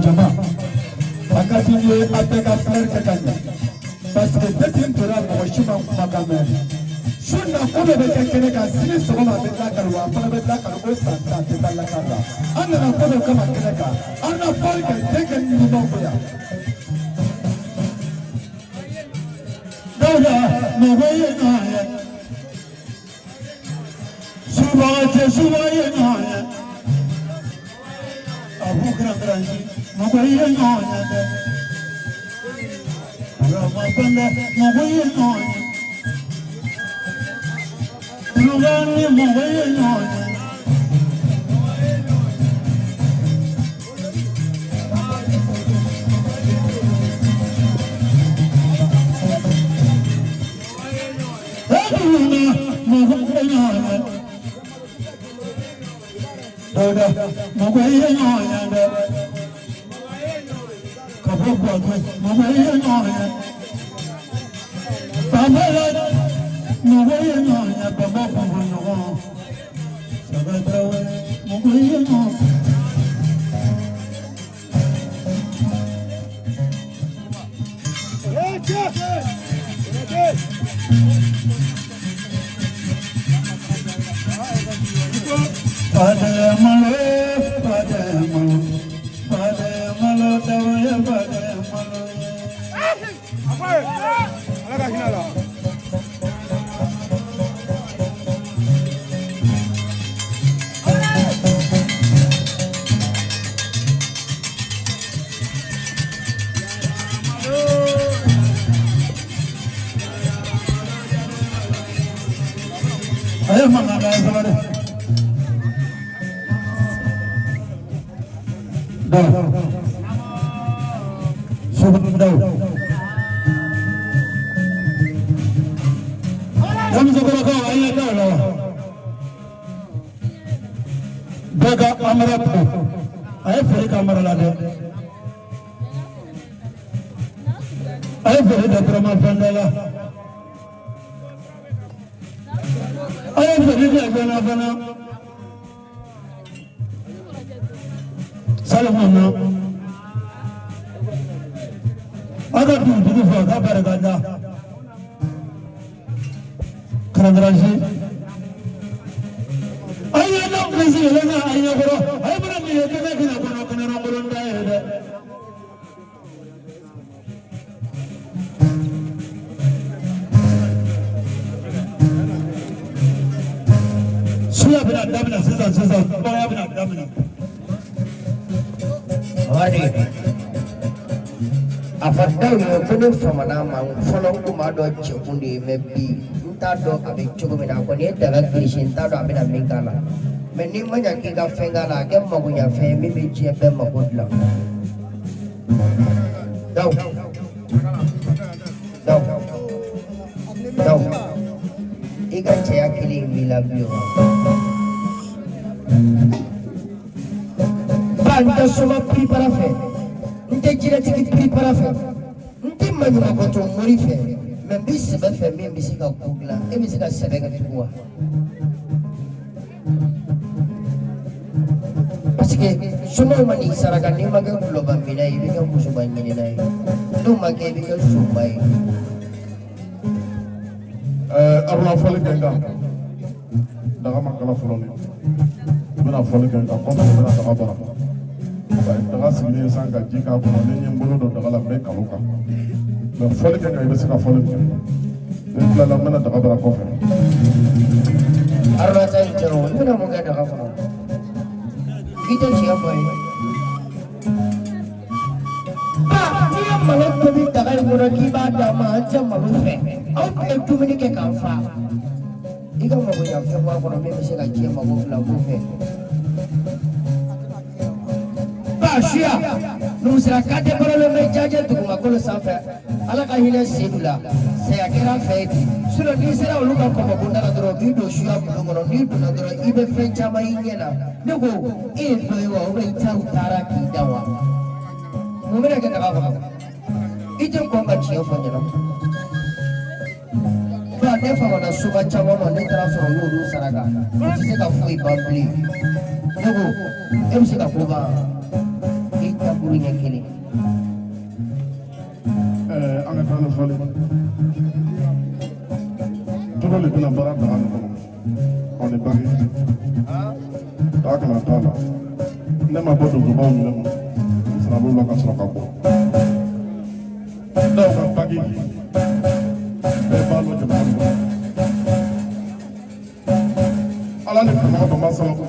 Jama a ka di n ye a bɛɛ ka filɛri kɛ ka ɲɛ parce que depuis n donna mɔgɔ si ma kumakan mɛn. Su na ko dɔ bɛ kɛ kɛnɛ kan sini sɔgɔma a bɛ lakali, wa a fana bɛ lakali ko san 10 tɛ taa lakali la. An nana ko dɔ kama kɛnɛ kan, an na fɔli kɛ den kɛ ɲuman ko yan. Dawuda mɔgɔ ye ɲɔgɔn ye, subaga cɛ subaga ye ɲɔgɔn ye, abu kirankiransi mɔgɔ ye ɲɔgɔn ye dɛ, Burama bɛnbɛ mɔgɔ ye ɲɔgɔn ye, Tulukani mɔgɔ ye ɲɔgɔn ye. Eduna mɔgɔ ye ɲɔgɔn ye, Dawuda mɔgɔ ye ɲɔgɔn ye dɛ, ka bɔ Buwake mɔgɔ ye ɲɔgɔn ye, Bamala mɔgɔ ye ɲɔgɔn ye, Bama kungo ɲɔgɔn, Saba Tarawele mɔgɔ ye ɲɔgɔn ye. Fademalo, Fademalo, Fademalo, Tawaye Fademalo. Ala ka hinɛ a la. A ye mankan da, ye sabali. Daw, Suba daw. Denmisɛnkɔrɔkaw a ye daw la wa? Bɛɛ ka amara to. A ye foli kɛ amara la dɛ. A ye foli kɛ Burama Fɛndɛ la. A ye foli kɛ fana fana. Salimu na. A ka dugutigi fo, a ka barika da. Karangaransi. A ye na bilisi yɛlɛ n'a a ɲɛkɔrɔ. A ye mana min ye kɛnɛ kɛnɛ kɔnɔ kɛnɛ lankolon da ye dɛ. Suya bɛna daminɛ sisan sisan, baara bɛna daminɛ. Wadi. A fɔ daw ye ko ne famana ma fɔlɔ, n kun b'a dɔn cɛkun de ye, mais bi n t'a dɔn a bɛ cogo min na. A kɔni ye daga girisi, n t'a dɔn a bɛna min k'a la, mais n'i ma ɲa k'i ka fɛn k'a la, a kɛ magoɲafɛn ye min bɛ diɲɛ bɛɛ mako dilan. Daw, daw, daw, i ka cɛya kelen in b'i la bi wa? Ba, n tɛ soma piripara fɛ, n tɛ jinɛtigi piripara fɛ, n tɛ maɲumankɔtɔ mori fɛ, mais n bɛ sɛbɛ fɛ min bɛ se ka ko dilan. E bɛ se ka sɛbɛ kɛ tugun wa? Parce que somaw ma n'i saraka, n'i ma kɛ gulɔba minna ye, i bɛ kɛ musoba ɲinina ye, n'o ma kɛ, i bɛ kɛ sonba ye. Aruna, fɔli kɛ n kan, daga ma kala fɔlɔ ni n bɛna fɔli kɛ n kan, kɔfɛ n bɛna daga bara. Daga sigilen sisan ka ji k'a kɔnɔ, ni n ye n bolo don daga la, n bɛ kalo kan. Mais fɔli kɛ kan, i bɛ se ka fɔli kɛ. Ni n tilala, n bɛna daga bara kɔfɛ. Aruna ta in cɛ o, i bɛna mun kɛ daga kɔnɔ? I tɛ tiɲɛ fɔ ye. Ba, n'i ye malo tobi daga in kɔnɔ k'i b'a d'a ma, an tɛ malo fɛ. Aw tun ye dumuni kɛ k'an fa. I ka mago ɲa fɛn bɔ a kɔnɔ min bɛ se ka diɲɛ mago dilan k'o fɛ. Ba suya, numusira kante balolen bɛ jajɛ dugumakolo sanfɛ. Ala ka hinɛ Sedu la. Saya kɛra an fɛ yen bi. Sinon n'i sera olu ka kɔmɔbonda la dɔrɔn, k'i don suya bulon kɔnɔ, n'i donna dɔrɔn, i bɛ fɛn caman y'i ɲɛ na. Ne ko, e ye dɔ ye wa, ou bien i taw taara k'i da wa? Mun bɛna kɛ daga kɔnɔ? I tɛ kɔn ka tiɲɛ fɔ n ɲɛna. Ba, ne famana soba caman ma, ne taara sɔrɔ u y'olu saraka. U tɛ se ka foyi ban bilen. Ne ko, e bɛ se ka ko ban? I takuru ɲɛ kelen. An ka taa ni fɔli. Tulu de bɛna baara daga nin kɔnɔ. Ani bagi. Taa kana t'a la. Ne ma bɔ donsobaw minɛ ma. N sara b'o la ka sɔrɔ ka bɔ. Dɔw ka bagi bɛɛ b'a lɔ jamana nin kɔnɔ. Ala ni karamɔgɔ Bama sababu.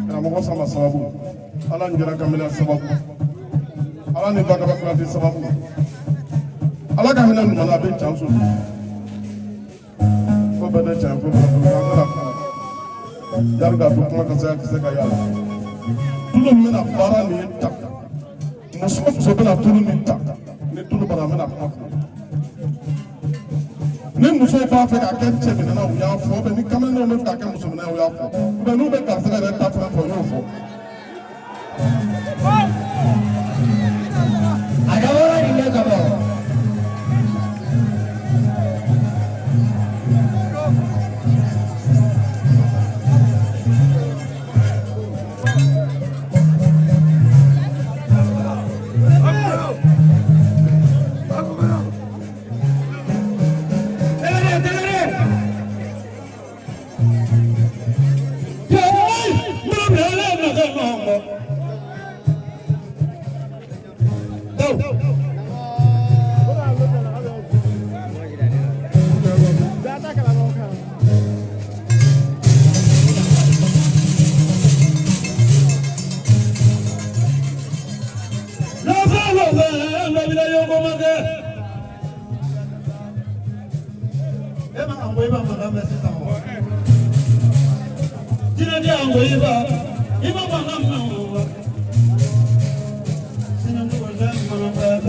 Karamɔgɔ Sama sababu. Ala ni Jara Kamalen sababu. Ala ni Bakaba Kuyate sababu. Ala ka hinɛ ɲuman na, a bɛ can so. Ko bɛɛ tɛ tiɲɛ, ko bɛɛ tɛ an kana kuma. Yari k'a to kuma ka se ka kisɛ ka y'a la. Tulu min bɛna baara nin ta. Muso o muso bɛna tulu nin ta. Ni tulu banna, an bɛna kuma fɔ. Ni musow b'a fɛ k'a kɛ cɛminɛna, u y'a fɔ, ni kamalenw bɛ fɛ k'a kɛ musominɛ, u y'a fɔ, n'u bɛ garisɛgɛ yɛrɛ ta fɛnɛ fɔ, u y'o fɔ. A dabɔra nin de kama. Tɛgɛrɛ, tɛgɛrɛ.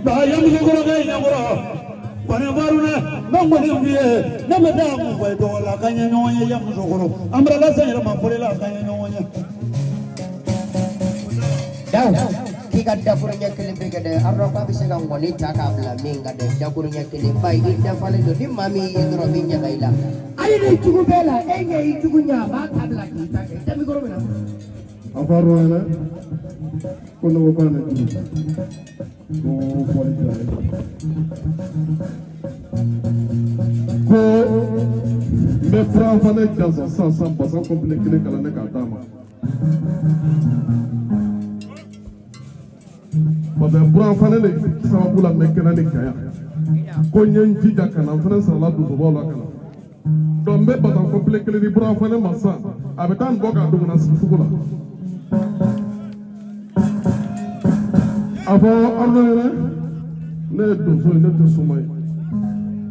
Ba Yamusokoro kɛ ɲɛkɔrɔ kɔni baruna n bɛ ŋɔni f'i ye ne bɛ taa mun fɔ i tɔgɔ la k'an ye ɲɔgɔn ye Yamusokoro an bɛ lase yɛrɛ ma fɔli la k'an ye ɲɔgɔn ye. Dawu k'i ka dakuruɲɛ kelen bɛ kɛ dɛ Aruna k'a bɛ se ka ŋɔni ta k'a bila min kan dɛ dakuruɲɛ kelen ba i dafalen don ni maa min y'i ye dɔrɔn a b'i ɲaga i la hali ni jugu b'e la e ɲɛ y'i jugu ɲɛ a b'a ta bila k'i ta kɛ i tɛ mikoro minɛ. A fɔ Aruna ɲɛna ko ne ko k'a ne jugu ko fɔli diyara ye ko n bɛ furanfana gansan sisan sisan basa kɔnpile kelen kalan ne k'a d'a ma parce que buranfana de sababu la n bɛ kɛnɛ nin kan yan ko n ye n jija ka na n fana sarala donsobaw la ka na donc n bɛ basa kɔnpile kelen di buranfana ma sisan a bɛ taa nin bɔ k'a don ka na sigi sugu la a fɔ Aruna ɲɛna ne ye donso ye ne tɛ soma ye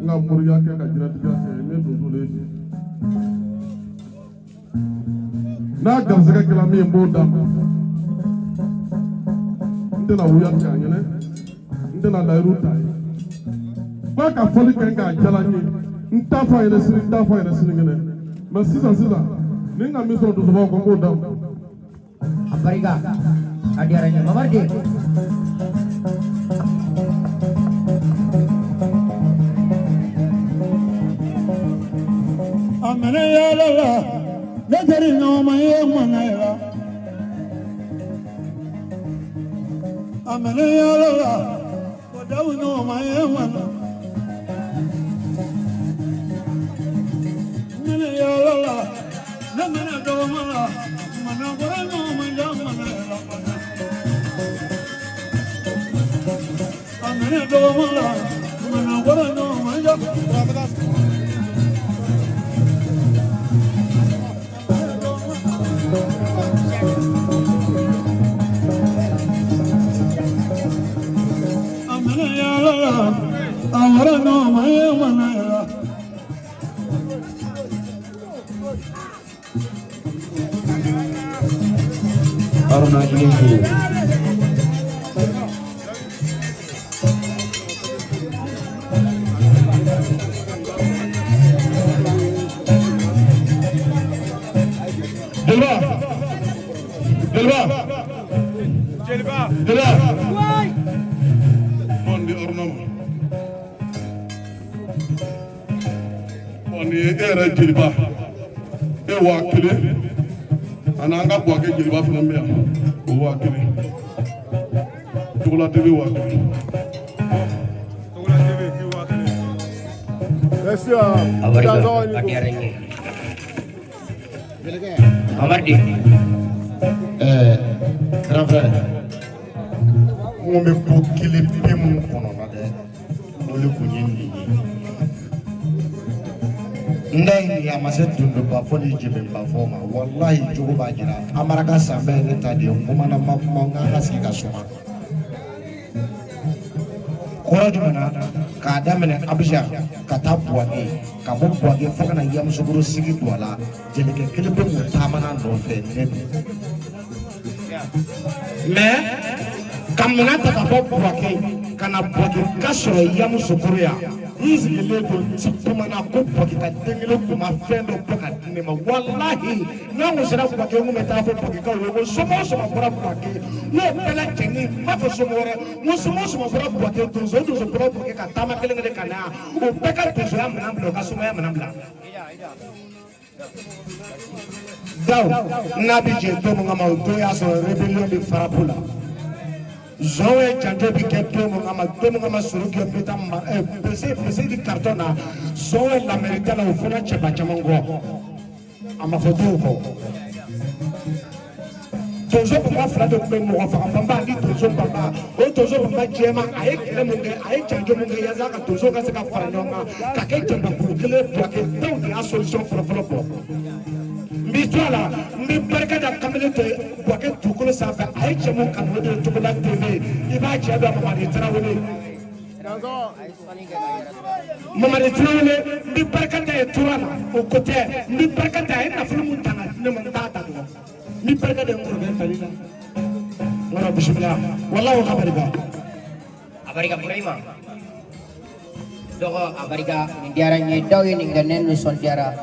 n ka moriya kɛ ka jinɛtigiya kɛ ne ye donso de ye bi n'a garisɛgɛ kɛra min ye n b'o d'a ma n tɛna wuya tigɛ a ɲɛnɛ n tɛna layiru ta ye f'a ka fɔli kɛ k'a jala n ye n t'a fɔ a ɲɛna sini n t'a fɔ a ɲɛna sinikɛnɛ mɛ sisan sisan ni n ka min sɔrɔ donsobaw kɔ n b'o d'a ma. A barika a diyara n ye Mamari den. A minɛ yaala la ne teri ɲɔgɔn ye mɔnɛ la a minɛ yaala la o dawu ɲɔgɔn ye mɔnɛ minɛ yaala la ne minɛ dɔgɔma la mɔnɛ kɔrɔ ɲɔgɔn ja mɔnɛ la mɔnɛ a minɛ dɔgɔma la mɔnɛ kɔrɔ ɲɔgɔn ja. A minɛ yaala la a wara ɲɔgɔn ye mɔnɛ la. Aruna i ni su. Jeliba Jeliba Jeliba Jeliba ɔ di Aruna ma ɔ nin ye e yɛrɛ jeliba e 1000 ani an ka Buwake jeliba fana bɛ yan o 1000 Togola TV 1000. Merci. A barika a diyara n ye Mamari den. Grand frère, n kun bɛ ko kelen pe mun kɔnɔ na dɛ, o de kun ye nin ye. N da ye nin ye, a ma se dundoba fɔ ni jɛmɛba fɔ ma, walahi jogo b'a jira. Amara ka san bɛɛ ye ne ta de ye, n kumana n ma kuma n k'an ka sigi ka suma. Kɔrɔ jumɛn na, k'a daminɛ Abijan ka taa Buwake, ka bɔ Buwake fo ka na Yamusokoro sigi don a la, jelikɛ kelen bɛ mun taamana nɔfɛ ne don. Mais ka minɛn ta ka bɔ Buwake ka na Buwake ka sɔrɔ Yamusokoro yan, n sigilen don ti kumana ko Buwake ka den kelen kun ma fɛn dɔ bɔ ka di ne ma, walahi n'an kun sera Buwake n kun bɛ taa fɔ Buwakekaw ye ko soma o soma bɔra Buwake n'o bɛɛ lajɛlen n b'a fɔ soma wɛrɛ n ko soma o soma bɔra Buwake donso o donso bɔra Buwake ka taama kelen kelen ka na yan o bɛɛ ka donsoya minɛn bila o ka somaya minɛn bila. Dawu n'a bɛ jɛ don min kama o don y'a sɔrɔ rébellion bɛ farabu la. Zɔn ye janjo bɛ kɛ don min kama don min kama Sorokɛ bɛ taa ma bese bese di carton na zɔn ye lamɛrita la o fana cɛba caman kɔ a ma fɔ dɔw kɔ. Donso banba fila de tun bɛ mɔgɔ faga banba ni donso banba o donso banba jɛman a ye kɛlɛ mun kɛ a ye janjo mun kɛ yaasa ka donso ka se ka fara ɲɔgɔn kan ka kɛ jamakulu kelen Buwake dɔw de y'a solution fɔlɔfɔlɔ bɔ. N b'i to a la n bɛ barika da kamalen dɔ ye Buwake dugukolo sanfɛ a ye cɛ mun kanu o de ye Togola TV i b'a cɛ dɔn Mamadi Tarawele. Mamadi Tarawele n bɛ barika da ye tura la o ko tɛ n bɛ barika da a ye nafolo mun ta ka di ne ma n t'a ta dɔn n bɛ barika da n kɔrɔkɛ fali la n kɔrɔ bisimila walahi o ka barika. A A barika Burahima dɔgɔ, a barika, nin diyara n ye. Daw ye nin kɛ, ne nisɔndiyara.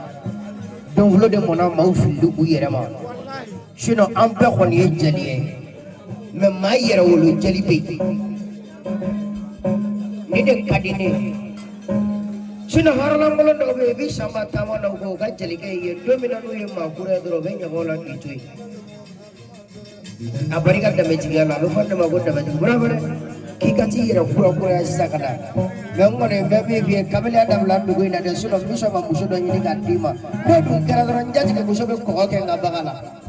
Donfolo de mɔnna, maaw filili u yɛrɛ ma. Sinon an bɛɛ kɔni ye jeli ye, mais maa yɛrɛ wolo jeli bɛ yen, nin de ka di ne ye. Sinon hɔrɔnlankolon dɔw bɛ yen, i bɛ sanba taama na u kɔ, u ka jelikɛ ye don min na n'u ye maa kura ye dɔrɔn, u bɛ ɲaga la k'i to yen. A barika danbetigiya la, a bɛ fɔ ne ma ko danbetigi bura fɛnɛ k'i ka t'i yɛrɛ kura kuraya sisan ka na. Mais n kɔni bɛɛ bɛ f'i ye, kabilaya dabila dugu in na dɛ. Sinon n bɛ sɔn ka muso dɔ ɲini k'a d'i ma. N'o dun kɛra dɔrɔn, n jatigɛ muso bɛ kɔgɔ kɛ n ka bagan na.